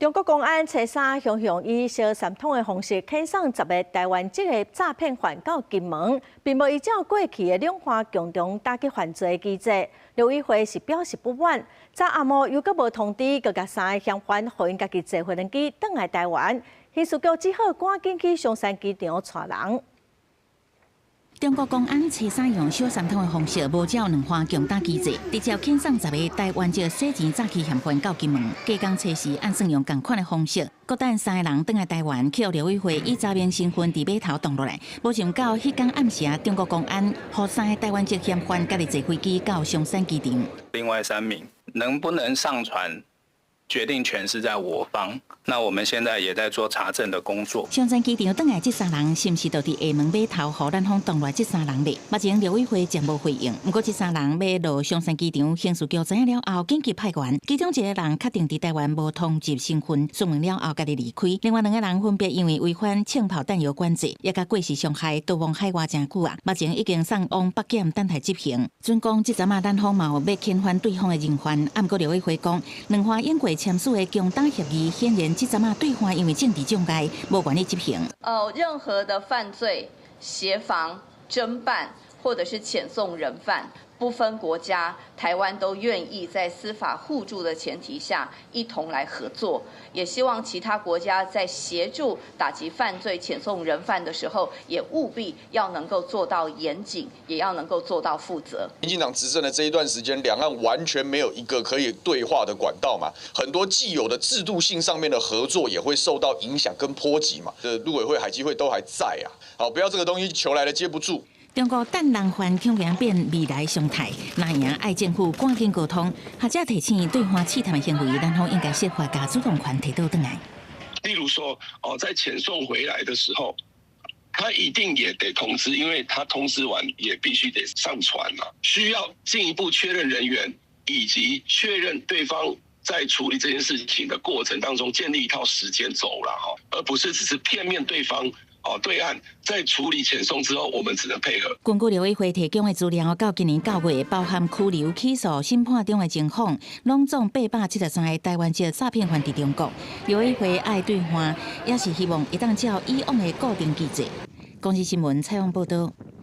中國公安初三雄雄以小三通的方式遣送10個台灣籍的詐騙犯到金門，並無依照過去的兩岸共同打擊犯罪機制。陸委會是表示不滿，昨暗暝又閣無通知，閣共三个嫌犯予𪜶家己坐飛機轉來台灣，刑事局只好趕緊去松山機場帶人。中國公安初三用小三通的方式，無照兩岸共打機制，直接遣送十个台灣籍洗錢詐欺嫌犯到金門。隔工初四按算用仝款的方式，閣等三个人轉來台灣，去陸委會以查明身份佇碼頭擋落來。無想到彼工暗時，中國公安予三个台灣籍嫌犯家己坐飛機到松山機場。另外三名能不能上船？決定權是在我方，那我們現在也在做查證的工作。松山機場轉來這三人，是毋是就佇廈門碼頭予咱方擋落來這三人咧？目前陸委會暫無回應。毋過這三人欲落松山機場，刑事局知影了後，緊急派員，其中一個人確定佇台灣無通緝身份，詢問了後家己離開。另外兩個人分別因為違反槍炮彈藥管制，也共過失傷害逃亡海外誠久啊，目前已經送往北檢等待執行。準講這陣仔咱方嘛有欲遣返對方的人犯，毋過陸委會講，兩岸經過簽署的共打協議，顯然這陣仔對岸因為政治障礙，無願意執行。哦，任何的犯罪協防、偵辦或者是遣送人犯，不分國家，台灣都願意在司法互助的前提下一同來合作。也希望其他國家在協助打擊犯罪、遣送人犯的時候，也務必要能夠做到嚴謹，也要能夠做到負責。民進黨執政的這一段時間，兩岸完全沒有一個可以對話的管道嘛，很多既有的制度性上面的合作也會受到影響跟波及嘛。這陸委會、海基會都還在啊，好，不要這個東西球來了接不住。中國等人犯恐驚變未來常態，若贏愛政府趕緊溝通。學者提醒，對岸試探的行為，咱方應該設法共主動權提倒轉來。例如說，哦，在遣送回來的時候，他一定也得通知，因為他通知完也必須得上船嘛，需要進一步確認人員以及確認對方在處理這件事情的過程當中建立一套時間軸了哈，而不是只是片面對方。哦，對岸在處理遣送之後，我們只能配合。根據陸委會提供的資料，到今年9月，包含拘留、起訴、審判中的情況，攏總873個台灣籍詐騙犯佇中國。陸委會愛對岸，也是希望會當照以往的固定機制。公視新聞採訪報導。